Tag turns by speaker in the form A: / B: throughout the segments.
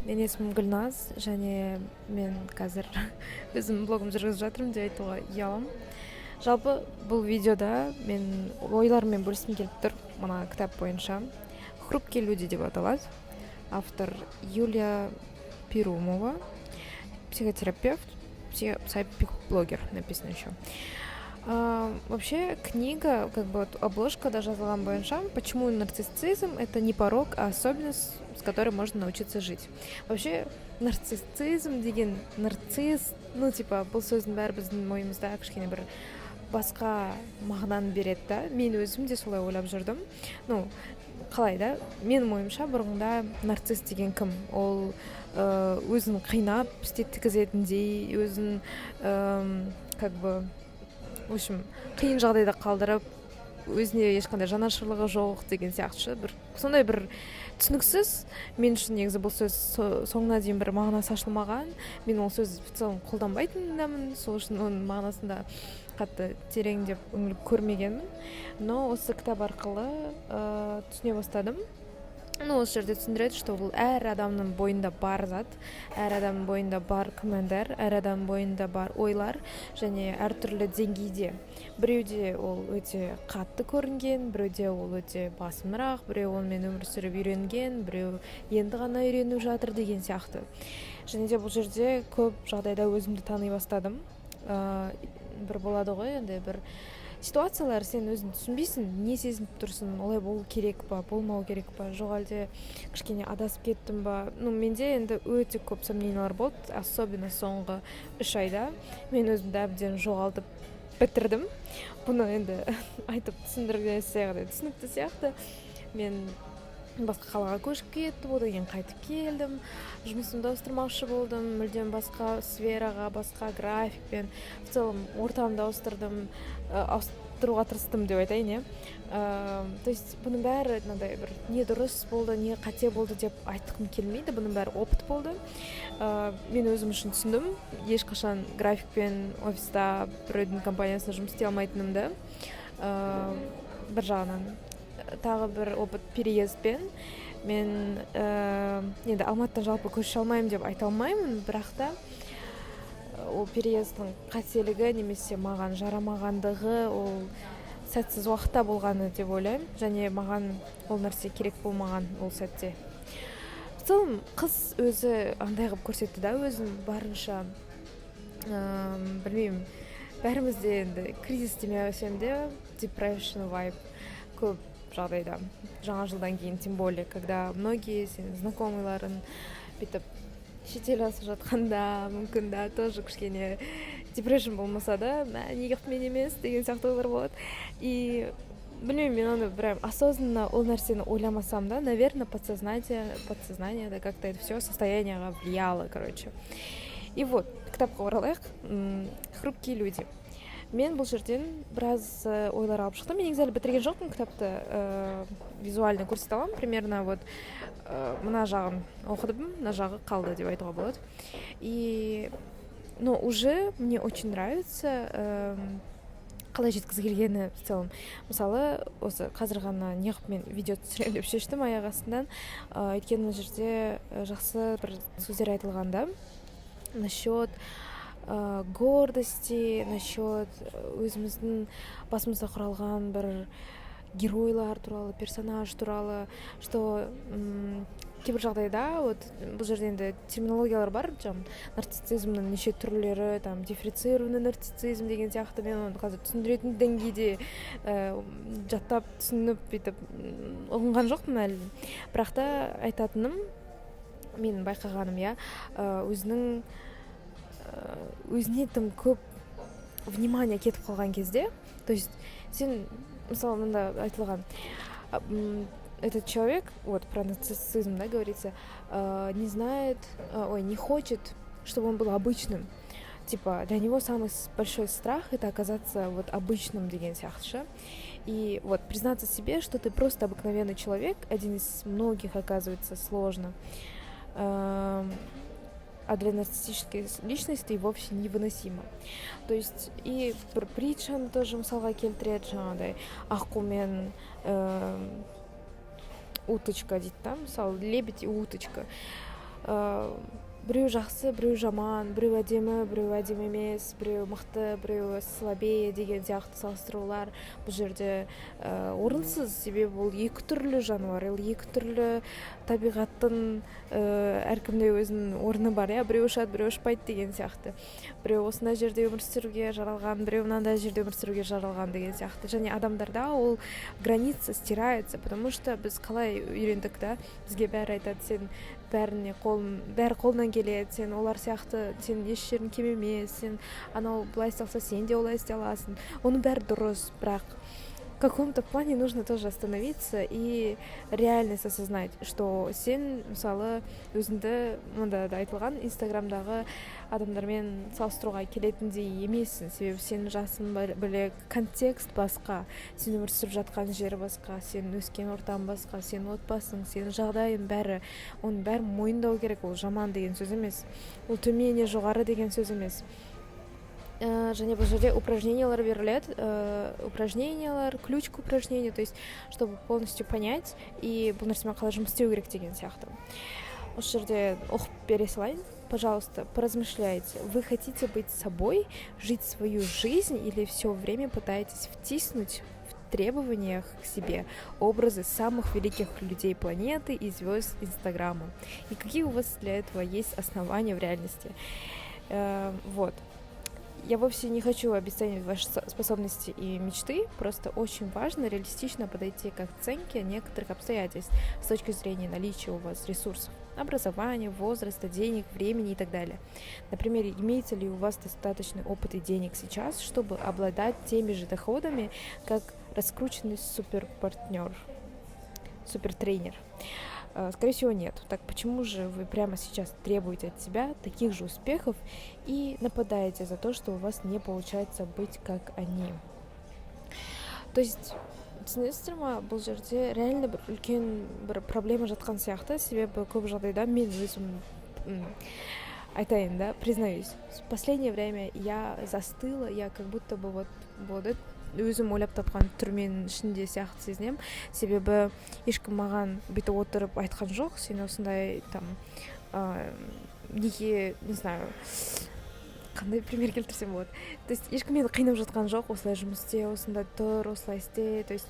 A: Менің есімім Гүлназ және мен қазір өзімнің блогымды жүргізіп жатырмын деп айтуға ұяламын. Жалпы, бұл видеода мен ойларыммен бөліскім келіп тұр мына кітап бойынша. «Хрупкие люди» деп аталады. Автор Юлия Перумова, психотерапевт, блогер написано еще. Вообще книга, как бы, вот обложка даже жазылған бойынша: «Почему нарциссизм — это не порок, а особенность, с которой можно научиться жить». Вообще, нарциссизм деген, нарцисс, ну, типа, бұл сөздің бәрі біздің ойымызда кішкене бір басқа мағынаны береді да. Мен өзім де солай ойлап жүрдім. Ну, қалай да, менің ойымша, бұрынғыда нарцисс деген кім? Ол өзін қинап істеткізетіндей, өзін как бы, в общем, қиын жағдайда қалдырып, өзіне ешқандай жанашырлығы жоқ деген сияқты ше, бір сондай бір түсініксіз мен үшін. Негізі, бұл сөз соңына дейін бір мағынасы ашылмаған. Мен ол сөзді в целом қолданбайтын, сол үшін оның мағынасын да қатты тереңдеп үңіліп көрмегенмін. Но осы кітап арқылы түсіне бастадым. Ну, осы жерде түсіндіреді, что бұл әр адамның бойында бар зат, әр адамның бойында бар күмәндар, әр адамның бойында бар ойлар және әртүрлі деңгейде: біреуде ол өте қатты көрінген, біреуде ол өте басымырақ, біреу онымен өмір сүріп үйренген, біреу енді ғана үйреніп жатыр деген сияқты. Және де бұл жерде көп жағдайда өзімді тани бастадым. Бір болады ғой енді бір ситуациялар, сен өзің түсінбейсің, не сезініп тұрсың, олай болу керек па, болмау керек па, жоқ әлде кішкене адасып кеттім ба? Ну, менде енді өте көп сомнениялар болды, особенно соңғы 3 айда мен өзімді әбден жоғалтып бітірдім. Бұны енді айтып түсіндірмесе де түсінікті сияқты. Мен басқа қалаға көшіп кеттім, одан кейін қайтып келдім, жұмысымды ауыстырмақшы болдым, мүлдем басқа сфераға, басқа графикпен. В целом ортамды ауыстырдым, ауыстыруға тырыстым деп айтайын, иә. То есть бұның бәрі мынандай бір не дұрыс болды, не қате болды деп айтқым келмейді, бұның бәрі опыт болды. Мен өзім үшін түсіндім ешқашан графикпен офиста, біреудің компаниясында жұмыс істей алмайтынымды бір жағынан. Тағы бір опыт — переездпен. Мен енді Алматыдан жалпы көше алмаймын деп айта алмаймын, бірақ та ол переездің қателігі немесе маған жарамағандығы, ол сәтсіз уақытта болғаны деп ойлаймын және маған ол нәрсе керек болмаған ол сәтте. В целом, қыз өзі андай қылып көрсетті да өзін барынша. Білмеймін, бәрімізде енді кризис демесем де, depression vibe көп жағдайда жаңа жылдан кейін, тем более когда многие сенің знакомыйларың бүйтіп шетел асып жатқанда, мүмкін да, тоже кішкене depression болмаса да, мә, неге мен емес деген сияқты ойлар болады. И білмеймін, мен оны прям осознанно ол нәрсені ойламасам да, наверное, подсознание да, как то это все состояниеға влияло, короче. И вот кітапқа оралайық. «Хрупкие люди». Мен бұл жерден біраз ойлар алып шықтым. Мен негізі әлі бітірген жоқпын кітапты. Визуально көрсете аламын примерно. Вот мына жағын оқыдым, мына жағы қалды деп айтуға болады. И, но уже мне очень нравится, қалай жеткізгені в целом. Мысалы, осы қазір ғана неғып мен видео түсіремін деп шештім аяқ астынан? Өйткені мына жерде жақсы бір сөздер айтылған да насчет гордости, насчет өзіміздің басымызда құралған бір геройлар туралы, персонаж туралы, что кейбір жағдайда, вот бұл жерде енді терминологиялар бар, жаңағы нарциссизмнің неше түрлері, там дифференцированный нарциссизм деген сияқты. Мен оны қазір түсіндіретін деңгейде жаттап, түсініп, бүйтіп ұғынған жоқпын әлі. Бірақ та айтатыным, менің байқағаным, иә, өзінің өзіне тым көп внимание кетіп қалған кезде, то есть сен, мысалы, мында айтылған, этот человек, вот про нарциссизм, да, говорится, не знает, ой, не хочет, чтобы он был обычным. Типа, для него самый большой страх — это оказаться вот обычным деген сияқты ше. И вот признаться себе, что ты просто обыкновенный человек, один из многих, оказывается сложно. А для нарциссической личности и вовсе невыносимо. То есть и бір притчаны тоже мысалға келтіреді, жаңағыдай аққу мен уточка дейді да, мысалы, лебедь и уточка. Біреу жақсы, біреу жаман, біреу әдемі, біреу әдемі емес, біреу мықты, біреу слабее деген сияқты салыстырулар бұл жерде орынсыз, себебі ол екі түрлі жануар, ол екі түрлі табиғаттың, әркімде өзінің орны бар, иә. Біреу ұшады, біреу ұшпайды деген сияқты, біреу осындай жерде өмір сүруге жаралған, біреу мынандай жерде өмір сүруге жаралған деген сияқты. Және адамдарда ол граница стирается, потому что біз қалай үйрендік та, бізге бәрі айтады: сен бәріне қолың, бәрі қолынан келеді, сен олар сияқты, сен еш жерің кем емес, сен анау былай істей алса, сен де олай істей аласың. Оның бәрі дұрыс, бірақ в каком-то плане нужно тоже остановиться и реальность осознать, что сен, мысалы, өзіңді мында да айтылған Инстаграмдағы адамдармен салыстыруға келетіндей емессің, себебі сенің жасың бөлек, контекст басқа, сен өмір сүріп жатқан жері басқа, сенің өскен ортаң басқа, сенің отбасың, сенің жағдайың, бәрі. Оның бәрін мойындау керек. Ол жаман деген сөз емес, ол төмен не жоғары деген сөз емес. Және бұл жерде упражнениялар беріледі, упражнениялар, ключ к упражнению, то есть чтобы полностью понять и бұл нәрсемен қалай жұмыс істеу керек деген сияқты. Осы жерде оқып бере салайын. Пожалуйста, поразмышляйте: вы хотите быть собой, жить свою жизнь или все время пытаетесь втиснуть в требованиях к себе образы самых великих людей планеты и звезд Инстаграма? И какие у вас для этого есть основания в реальности? Вот. Я вовсе не хочу обесценивать ваши способности и мечты, просто очень важно реалистично подойти к оценке некоторых обстоятельств с точки зрения наличия у вас ресурсов: образования, возраста, денег, времени и так далее. Например, имеется ли у вас достаточный опыт и денег сейчас, чтобы обладать теми же доходами, как раскрученный суперпартнер, супертренер? Скорее всего, нет. Так почему же вы прямо сейчас требуете от себя таких же успехов и нападаете за то, что у вас не получается быть как они? То есть түсінесіздер ма, бұл жерде реально бір үлкен бір проблема жатқан сияқты, себебі көп жағдайда мен өзім айтайын да, признаюсь, в последнее время я застыла, я как будто бы вот болады, өзім ойлап тапқан түрменің ішінде сияқты сезінемін, себебі ешкім маған бүйтіп отырып айтқан жоқ: сен осындай там, неге, не знаю, қандай пример келтірсем болады, то есть ешкім мені қинап жатқан жоқ: осылай жұмыс істе, осында тұр, осылай істе, то есть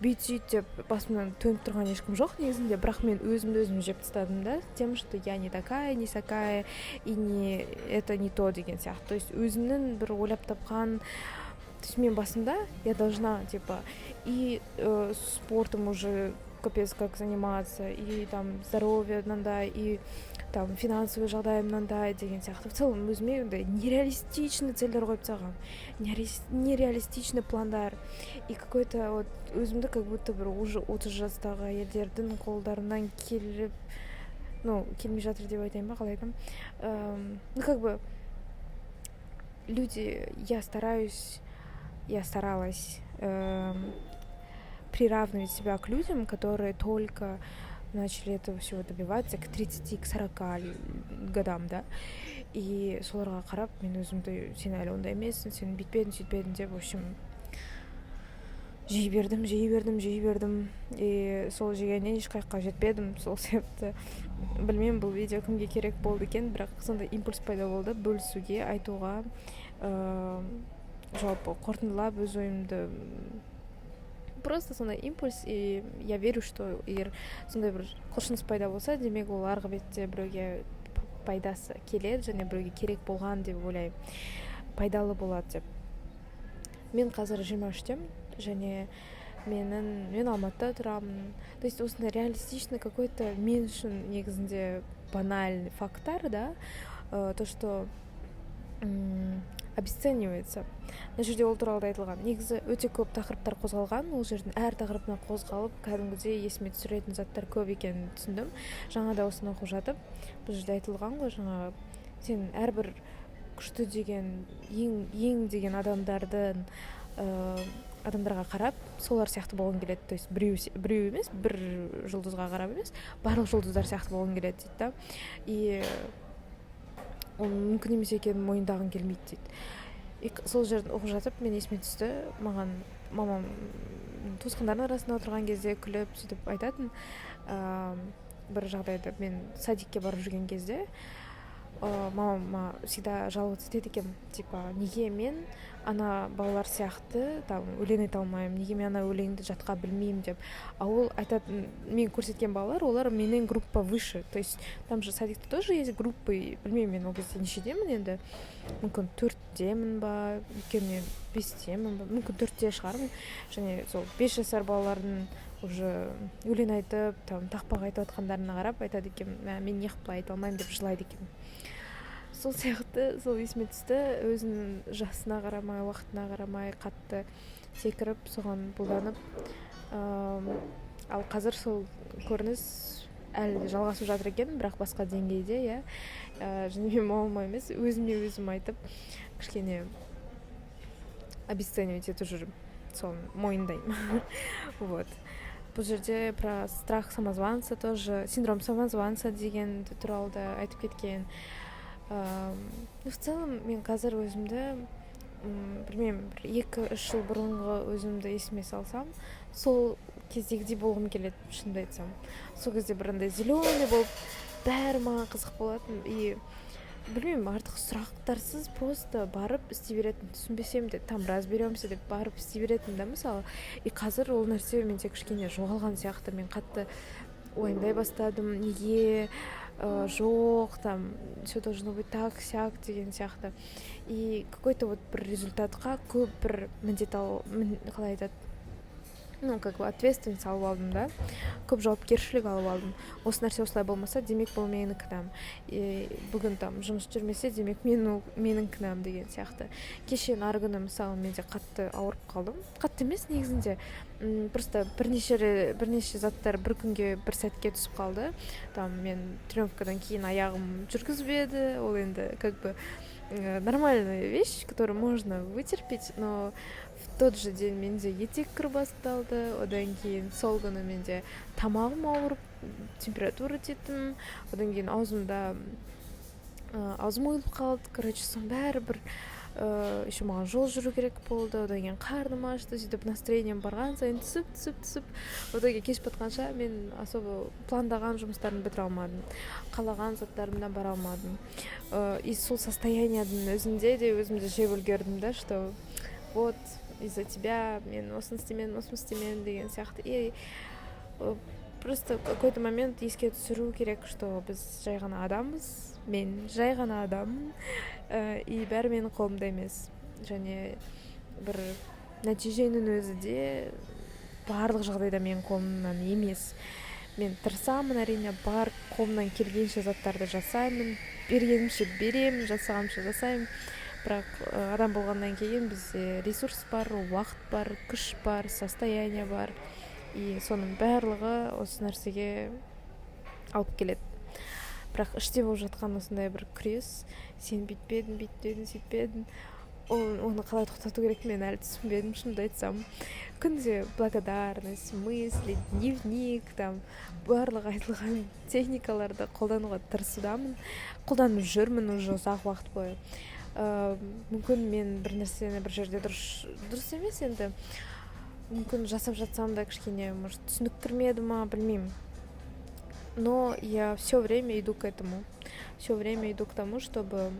A: бүйт, сөйт деп басымнан төніп тұрған ешкім жоқ негізінде. Бірақ мен өзімді өзім жеп тастадым да тем, что я не такая, не сякая и не это, не то деген сияқты. То есть өзімнің бір ойлап тапқан, то есть мен басымда я должна типа и спортом уже капец как заниматься, и там здоровье мынандай, и там финансовый жағдайым мынандай деген сияқты. В целом өзіме андай нереалистичный цельдер қойып тастағанмын, нереалистичный пландар, и какой-то вот өзімді как будто бір уже 30 жастағы әйелдердің қолдарынан келіп, ну, келмей жатыр деп айтайын ба, қалай айтамын, ну, как бы люди, я стараюсь, я старалась приравнивать себя к людям, которые только начали этого всего добиваться к 30, к 40 годам, да, и соларға қарап мен өзімді: сен әлі ондай емессің, сен бүйтпедің, сөйтпедің деп, в общем, жей бердім, жей бердім, жей бердім, и сол жегеннен ешқаяққа жетпедім. Сол себепті білмеймін, бұл видео кімге керек болды екен, бірақ сондай импульс пайда болды бөлісуге, айтуға. Жалпы қорытындылап өз ойымды, просто сондай импульс, и я верю, что егер сондай бір құлшыныс пайда болса, демек, ол арғы бетте біреуге пайдасы келеді және біреуге керек болған деп ойлаймын, пайдалы болады деп. Мен қазір 23-темін және мен Алматыда тұрамын. То есть осындай реалистичный какой-то, мен үшін негізінде банальный факттар да, то, что обесценивается. Мына жерде ол туралы да айтылған. Негізі өте көп тақырыптар қозғалған. Ол жердің әр тақырыбына қозғалып, кәдімгідей есіме түсіретін заттар көп екенін түсіндім жаңа да осыны оқып жатып. Бұл жерде айтылған ғой, жаңағы сен әрбір күшті деген, ең ең деген адамдардың, адамдарға қарап, солар сияқты болғың келеді. То есть біреу, біреу емес, бір жұлдызға қарап емес, барлық жұлдыздар сияқты болғың келеді дейді да, и оның мүмкін емес екенін мойындағың келмейді дейді. И сол жерін оқып жатып, мен есіме түсті, маған мамам туысқандардың арасында отырған кезде күліп, сөйтіп айтатын: Бір жағдайда мен садикке барып жүрген кезде мамама всегда жаловаться етеді екенмін, типа, неге мен ана балалар сияқты там өлең айта алмаймын, неге мен ана өлеңді жатқа білмеймін деп. А ол айтатын, мен көрсеткен балалар, олар менен группа выше, то есть там же садикте тоже есть группы. Білмеймін, мен ол кезде нешедемін енді, мүмкін, төрттемін ба, өйткені мен бестемін ба, мүмкін, төртте шығармын. Және сол 5 жасар балалардың уже өлең айтып, там тақпақ айтып жатқандарына қарап айтады екенмін: «Мә, мен неғып былай айта алмаймын?» — деп жылайды екенмін. Сол сияқты сол есіме түсті, өзінің жасына қарамай, уақытына қарамай қатты секіріп, соған бұлданып. Ал қазір сол көрініс әлі де жалғасып жатыр екен, бірақ басқа деңгейде, иә. Және мен мамама емес, өзіме өзім айтып, кішкене обесценивать етіп жүрмін, соны мойындаймын. Вот бұл жерде про страх самозванца тоже, синдром самозванца деген туралы да айтып кеткен. Ну, в целом мен қазір өзімді, білмеймін, бір 2-3 жыл бұрынғы өзімді есіме салсам, сол кездегідей болғым келеді, шынымды айтсам. Сол кезде бір андай зеленый болып, бәрі маған қызық болатын и, білмеймін, артық сұрақтарсыз просто барып істей беретін, түсінбесем де, там разберемся деп барып істей беретін да, мысалы. И қазір ол нәрсе менде кішкене жоғалған сияқты. Мен қатты уайымдай бастадым, неге жоқ, там все должно быть так сяк деген сияқты. И какой то вот бір результатқа көп бір міндет ал, қалай айтады, ну, как бы ответственность алып алдым да, көп жауапкершілік алып алдым. Осы нәрсе осылай болмаса, демек, бұл менің кінәм, и бүгін там жұмыс жүрмесе, демек, менің кінәм деген сияқты. Кеше, арғы күні, мысалы, менде қатты ауырып қалдым. Қатты емес негізінде, просто бірнеше заттар бір күнге, бір сәтке түсіп қалды. Там мен тренировкадан кейін аяғым жүргізбеді. Ол енді как бы нормальная вещь, которую можно вытерпеть, но в тот же день менде етеккір басталды. Одан кейін сол күні менде тамағым ауырып, температура тидім. Одан кейін аузым ойылып қалды. Короче, соның бәрі бір еще маған жол жүру керек болды. Одан кейін қарным ашты. Сөйтіп настроением барған сайын түсіп, түсіп, түсіп, в итоге кеш батқанша мен особо пландаған жұмыстарымды бітіре алмадым, қалаған заттарымнан бара алмадым. И сол состоянияның өзінде де өзімді жеп үлгердім да, что вот из-за тебя мен осыны істемедім, осыны істемедім деген сияқты. И просто какой то момент еске түсіру керек, что біз жай ғана адамбыз, мен жай ғана адаммын, и бәрі менің қолымда емес. Және бір нәтиженің өзі де барлық жағдайда менің қолымнан емес. Мен тырысамын, әрине, бар қолымнан келгенше заттарды жасаймын, бергенімше беремін, жасағанымша жасаймын. Бірақ адам болғаннан кейін бізде ресурс бар, уақыт бар, күш бар, состояние бар, и соның барлығы осы нәрсеге алып келеді. Бірақ іште болып жатқан осындай бір күрес: сен бүйтпедің, бүйтпедің, сөйтпедің, оны қалай тоқтату керек, мен әлі түсінбедім, шынымды айтсам. Күнде благодарность, мысли, дневник, там барлық айтылған техникаларды қолдануға тырысудамын, қолданып жүрмін уже ұзақ уақыт бойы. Мүмкін, мен бір нәрсені бір жерде дұрыс емес енді, мүмкін, жасап жатсам да, кішкене, может, түсінік кірмеді ма, білмеймін. Но я все время иду к этому, все время иду к тому, чтобы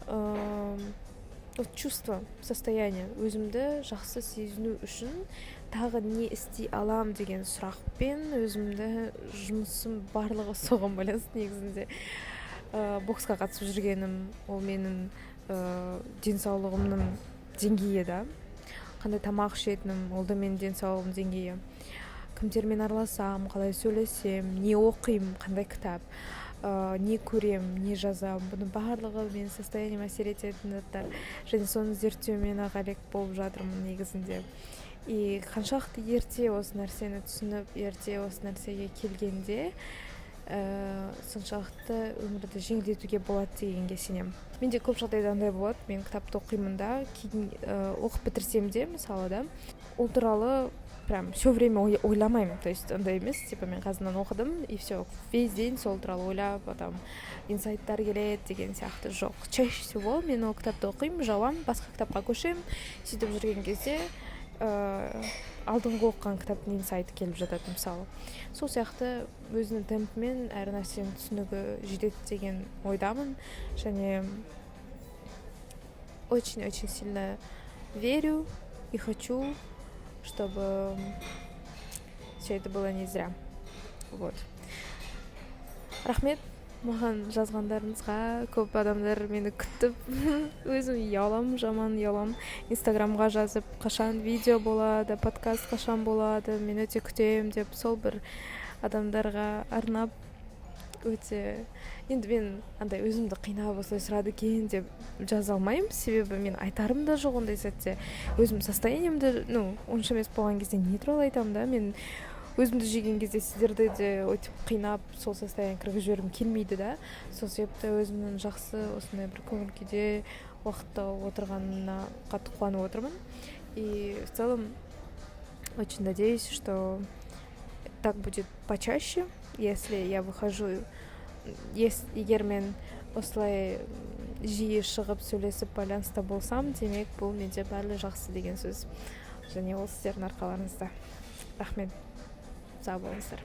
A: вот чувство, состояние, өзімді жақсы сезіну үшін тағы не істей алам деген сұрақпен өзімді, жұмысым барлығы соған байланысты негізінде. Боксқа қатысып жүргенім ол менің денсаулығымның деңгейі да, қандай тамақ ішетінім, ол да менің денсаулығым деңгейі, кімдермен араласамын, қалай сөйлесем, не оқимын, қандай кітап, не көрем, не жазамын, бұның барлығы менің состояниеме әсер ететін заттар. Және соны зерттеумен ақ әлек болып жатырмын негізінде. И қаншалықты ерте осы нәрсені түсініп, ерте осы нәрсеге келгенде, соншалықты өмірді жеңілдетуге болады дегенге сенемін. Менде көп жағдайда андай болады: мен кітапты оқимын да, кейін оқып бітірсем де, мысалы да, ол туралы прям все время ойламаймын. То есть андай емес, типа мен қазір мынаны оқыдым и все, весь день сол туралы ойлап, там инсайттар келеді деген сияқты. Жоқ, чаще всего мен ол кітапты оқимын, жабамын, басқа кітапқа көшемін. Сөйтіп жүрген кезде Алдыңғы оқыған кітаптың инсайты келіп жатады, мысалы. Сол сияқты өзінің темпімен әр нәрсенің түсінігі жетеді деген ойдамын және очень очень сильно верю и хочу, чтобы все это было не зря. Вот, рахмет маған жазғандарыңызға. Көп адамдар мені күтіп, өзім ұяламын, жаман ұяламын, Инстаграмға жазып, қашан видео болады, подкаст қашан болады, мен өте күтемін деп. Сол бір адамдарға арнап, өте енді мен андай өзімді қинап, осылай сұрады екен деп жаза алмаймын, себебі мен айтарым да жоқ ондай сәтте. Өзім состоянием де, ну, онша емес болған кезде не туралы айтамын да? Мен өзімді жеген кезде сіздерді де өйтіп қинап, сол состояние кіргізіп жібергім келмейді да. Сол себепті өзімнің жақсы осындай бір көңіл күйде уақытта отырғанына қатты қуанып отырмын. И в целом очень надеюсь, что так будет почаще, если я выхожу, егер мен осылай жиі шығып, сөйлесіп, байланыста болсам, демек, бұл менде барлығы жақсы деген сөз және ол сіздердің арқаларыңызда. Рахмет, сау болыңыздар.